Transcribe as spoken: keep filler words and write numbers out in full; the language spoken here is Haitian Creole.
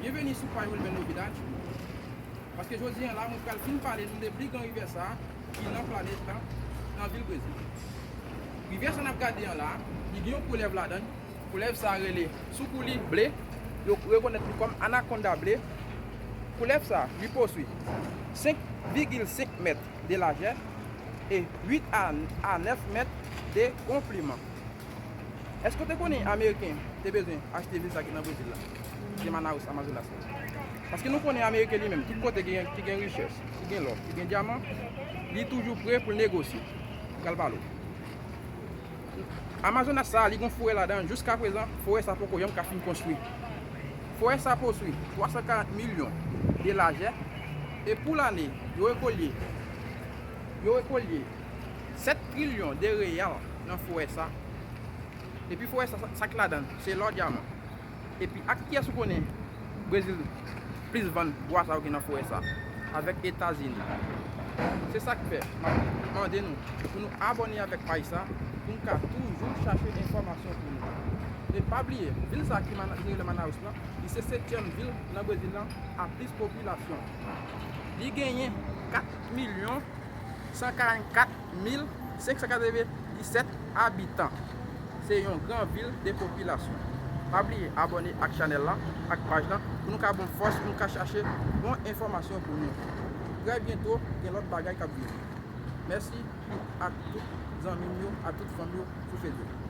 Byenveni sou paj Wilben Novidad. Paske jodi an la, mwen pral fin pale nou de pli gran rivyè sa a ki nan planèt la, nan vil Brezil. Rivyè sa n ap gade an la, li gen yon koulèv ladan l. Koulèv sa a rele, sou kou li ble, yo rekonèt li kòm anakonda ble. Koulèv sa a, li posui senk vigil senk mèt de lajè e uit a, a nèf mèt de konpliman. Èske w te konnen Ameriken te bezwen achte vil sa ki nan Brezil la? Se Manaus, Amazonas la. Paske nou konnen Ameriken li menm, tout kote ki gen, ki gen richès, ki gen lò, ki gen dyaman, li toujou pre pou l negosye. M pral pale w. Amazonas sa a, li gon forè ladan l, jiska prezan, forè sa poko janm ka fin konstwi. Forè sa posui twa san karant milyon de lajè, e pou lane, yo rekolye, yo rekolye sèt trilyon de reyal nan forè sa. Epi forè sa, sa, sa k ladan l, se lò, dyaman. Epi ak kiyès ou konnen Brezil plis vann bwa sa yo ki nan forè sa? Avèk Etazini. Se sa k fè m ap mande nou pou nou abòne avèk paj sa, pou n ka toujou chache enfòmasyon pou nou. E pa bliye, vil sa ki Mana-, ki rele Manaus lan, li se setyèm vil nan Brezil lan a plis popilasyon. Li genyen kat milyon san karannkat mil senk san katrevenndisèt abitan. Se yon gran vil de popilasyon. Pa bliye abòne ak chanèl la, ak paj lan, pou nou ka ban m fòs, pou nou ka chache bon enfòmasyon pou nou. Trè byento, gen lòt bagay k ap vini. Mèsi a tout zanmi m yo, a tout fanm yo sou Facebook.